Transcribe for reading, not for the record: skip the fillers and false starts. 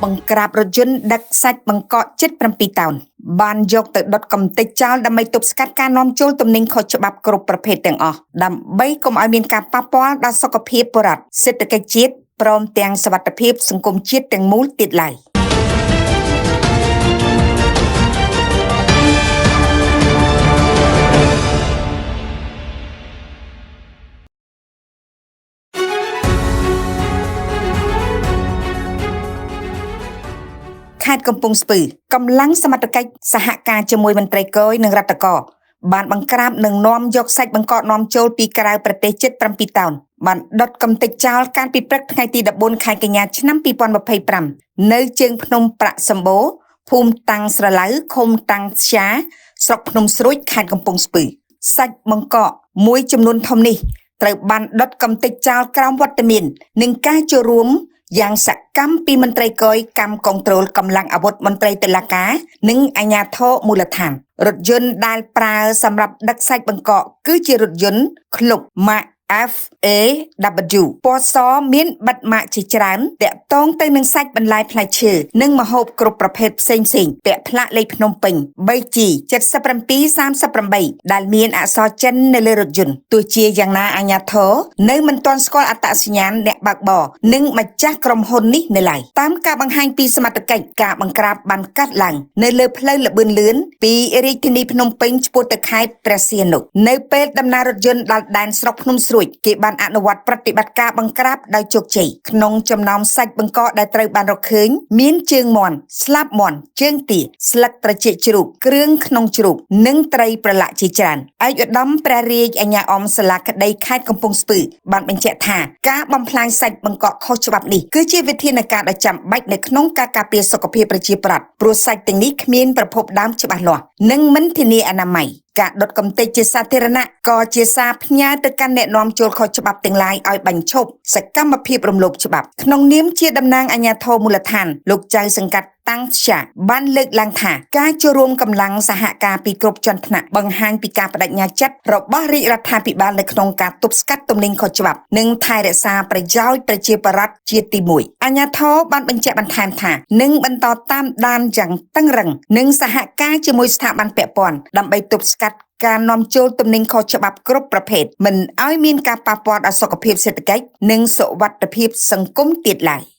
បង្ក្រាបរថយន្តដឹកសាច់បង្កកជិត7តោនបានយកទៅដុតកម្ទេចចោលដើម្បីទប់ស្កាត់ការនាំចូលទំនិញខុសច្បាប់គ្រប់ប្រភេទទាំងអស់ដើម្បីកុំឲ្យមានការប៉ះពាល់ដល់សុខភាពពលរដ្ឋសេដ្ឋកិច្ចជាតិព្រមទាំងសុវត្ថិភាពសង្គមជាតិទាំងមូលទៀតឡើយ។ខេត្តកំពង់ស្ពឺកម្លាំងសមត្ថកិច្ចសហការជាមួយមន្ត្រីគយនិងរដ្ឋកោបានបង្ក្រាបនិងនាំយកសាច់បង្កកនាំចូលពីក្រៅប្រទេសជិត7តោនបានដុតកម្ទេចចោលកាលពីព្រឹកថ្ងៃទី14ខែកញ្ញាឆ្នាំ2025នៅជើងភ្នំប្រាក់សម្បូរភូមិតាំងស្រឡៅឃុំតាំងស្យាស្រុកភ្នំស្រួចខេត្តកំពង់ស្ពឺសាច់បង្កកមួយចំនួនធំនេះត្រូវបានដុតកម្ទេចចោលក្រោមវត្តមាននិងការចូលរួមយ៉ាងសកម្មពីមន្ត្រីគយកម្មកុងត្រូលកម្លាំងអាវុធមន្ត្រីតុលាការនិងអាជ្ញាធរមូលដ្ឋានរថយន្តដែលប្រើសម្រាប់ដឹកសាច់បង្កកគឺជារថយន្តក្លុបម៉ាក FAW ពណ៌សមានបិទម៉ាកជាច្រើនតាក់ទងទៅនឹងសាច់បន្លែផ្លែឈើនិងម្ហូបគ្រប់ប្រភេទផ្សេងៗពាក់ផ្លាកលេខភ្នំពេញ 3G 7738ដែលមានអក្សរចិននៅលើរថយន្តទោះជាយ៉ាងណាអាជ្ញាធរនៅមិនទាន់ស្គាល់អត្តសញ្ញាណអ្នកបើកបរនិងម្ចាស់ក្រុមហ៊ុននេះនៅឡើយតាមការបង្ហាញពីសមត្ថកិច្ចការបង្ក្រាបបានកាត់ឡើងនៅលើផ្លូវល្បឿនលឿនពីរាជធានីភ្នំពេញឆ្ពោះទៅខេត្តព្រះសីហនុនៅពេលដំណើររថយន្តដល់ដែនស្រុកភ្នំស្រួចគេបានអនុវត្តប្រតិបត្តិការបង្ក្រាបដោយជោគជ័យក្នុងចំណោមសាច់បង្កកដែលត្រូវបានរកឃើញមានជើងមាន់ស្លាបមាន់ជើងទាស្លឹកត្រចៀកជ្រូកគ្រឿងក្នុងជ្រូកនិងត្រីប្រឡាក់ជាច្រើនឯកឧត្តមព្រះរាជអាជ្ញាអមសាលាក្តីខេត្តកំពង់ស្ពឺបានបញ្ជាក់ថាការបំផ្លាញសាច់បង្កកខុសច្បាប់នេះគឺជាវិធានការដ៏ចាំបាច់នៅក្នុងការការពារសុខភាពប្រជាពលរដ្ឋព្រោះសាច់ទាំងនេះគ្មានប្រភពដើមច្បាស់លាស់និងមិនធានាអនាម័យការដុតកម្ទេចជាសាធារណៈក៏ជាសារផ្ញើទៅកាន់អ្នកនាំចូលខុសច្បាប់ទាំងឡាយឲ្យបញ្ឈប់សកម្មភាពរំលោភច្បាប់ក្នុងនាមជាតំណាងអាជ្ញាធរមូលដ្ឋានលោកចៅសង្កាត់តាំងស្យាបានលើកឡើងថាការចូលរួមកម្លាំងសហការពីគ្រប់ជាន់ថ្នាក់បង្ហាញពីការបដិញ្ញាចិត្តរបស់រាជរដ្ឋាភិបាលនៅក្នុងការទប់ស្កាត់ទំនិញខុសច្បាប់និងថែរក្សាប្រយោជន៍ប្រជាពលរដ្ឋជាទីមួយអាជ្ញាធរបានបញ្ជាក់បន្ថែមថានឹងបន្តតាមដានយ៉ាងតឹងរឹងនិងសហការជាមួយស្ថាប័នពាក់ព័ន្ធដើម្បីទប់ស្កាត់ការនាំចូលទំនិញខុសច្បាប់គ្រប់ប្រភេទមិនឲ្យមានការប៉ះពាល់ដល់សុខភាពសេដ្ឋកិច្ចនិងសុវត្ថិភាពសង្គមទៀតឡើយ។